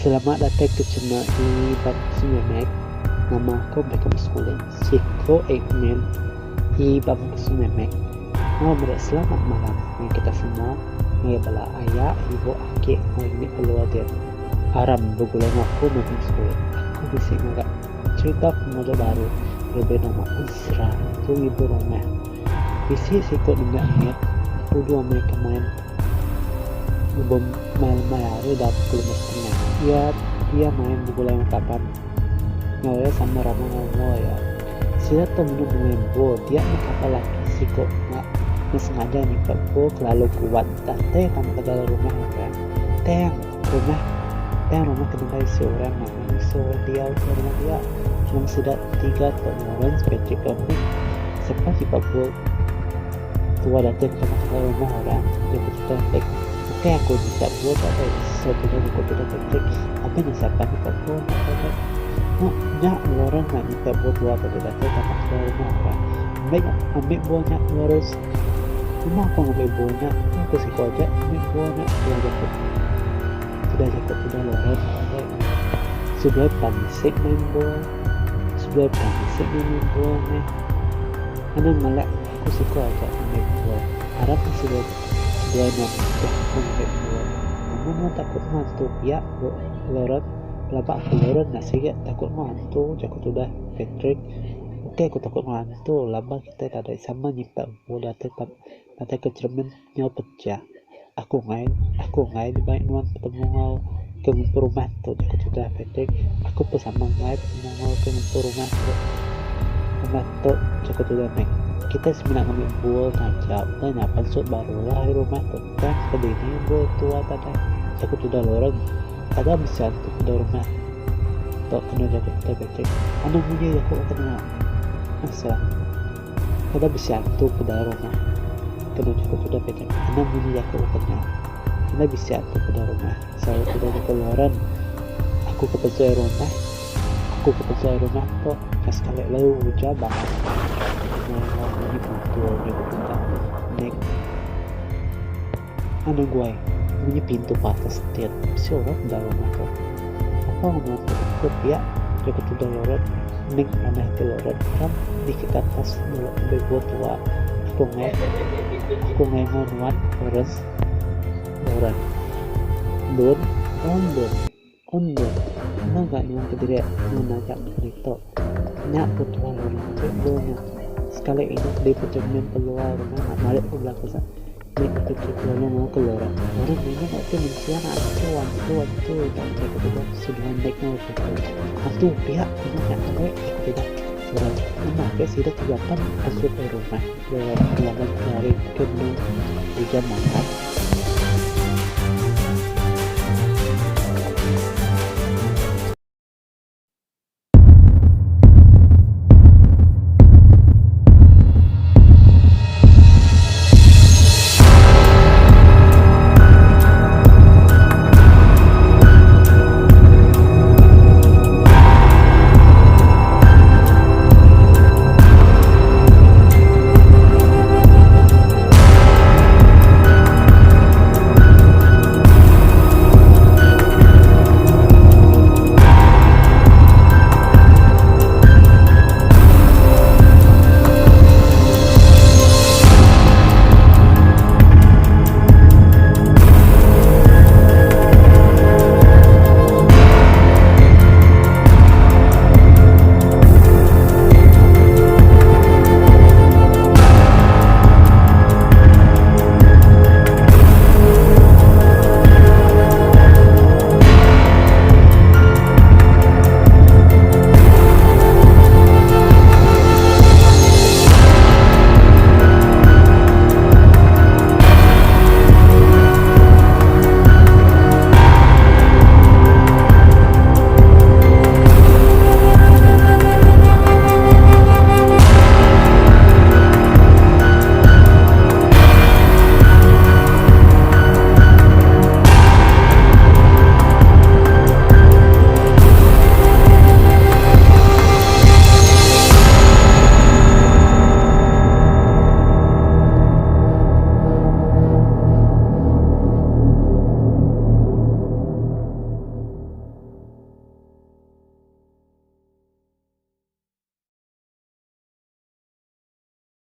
Selamat datai ke channel Iban Sememek. Nama aku Malcolm Skulin, siku admin Iban Sememek. Enggau meri selamat malam ngagai kita semua, ngagai bala aya, ibu, aki enggau ini keluar dia. Aram begulai enggau aku Malcolm Skulin. Aku bisi ngaga cherita pemadu baru lebih nama Ensera tu ibu rumah. Bisi siku nembiak mit udu amai ke main lebuh mai lemai hari da pukul 5 setengah. Iya iya main begulai enggau kaban enggau iya sama rama enggau umur iya. Sida tu menu main bol dia meh kaban laki siku nya enda sengaja nyimpan bol kelalu kuat datai tama ke dalam rumah orang. Tang rumah tang rumah ke nadai isi orang nama isi orang diau ke rumah dia. Meng sida tiga tu Lawrence, Patrick enggau Nick sapa sipa bol tua datai ke tama ke rumah orang dia becerita Nick ukai aku nyimpa bol tadai so tudah jaku tudah Patrick abai nya sapa nyimpa bol nya tadai. Nya Lawrence nya nyimpa bol tua tadai datai tama ke rumah orang ambi ambi bol nya Lawrence nama aku ngambi bol nya aku siko aja ambi bol nya tudah jaku tudah jaku tudah Lawrence tadai. Seduai pansik main bol. Seduai pansik main bol meh. Anang malak aku siko aja main bol. Arap meh seduai seduai nuan nitih aku main bol. Nama nuan takut enggau antu pia ku Lauren. Pelaba aku Lauren enda siga takut enggau antu jaku tudah Patrick. Ukai aku takut enggau antu laban kitai tadi sama nyimpan bol datai datai ke cheremin nyau pecah. Aku enggai, aku enggai dibai nuan betemu enggau ke ngempu rumah tu jaku tudah Patrick. Aku pun sama enggai betemu enggau ke ngempu rumah tu. Rumah tu jaku tudah Nick. Kitai semina ngambi bul taja udah nya pansut baru lah ari rumah tu tang ke dini bul tua tadai jaku tudah Lawrence. Kada bisi antu peda rumah tu kenu jaku tudah Patrick. Anang munyi jaku kena asa. Kada bisi antu peda rumah kena jaku tudah Patrick. Anang munyi jaku ukan nya. Enda bisi antu peda rumah saut tudah jaku Lauren. Aku ke pejai rumah aku ke pejai rumah tu ka sekali lalu ujar bangat enggau munyi pintu jaku tudah Nick. Anang guai munyi pintu ba atas tin bisi orang peda rumah tu. Apa menua tu ku pia jaku tudah Lauren. Nick manah ati Lauren ram niki ke atas dulu ambi buah tua aku enggai aku enggai enggau nuan Lawrence Lauren Dun oh dun oh dun enda ga nuan kediri nuan aja ditu nya ku tuan Lauren cikgu nya sekali inu di pejermin keluar rumah malik ku bela kesa. Nya ke tu lalu enggau ke Lora. Lora ninga ba ti mensia na antu antu antu nya utai ke tudah seduai nek enggau utai tu. Antu pia ku nya nya alai ke tudah Lora. Nama agi sida ti gapan asut ari rumah Lora laban ke hari ke benung ujan malam.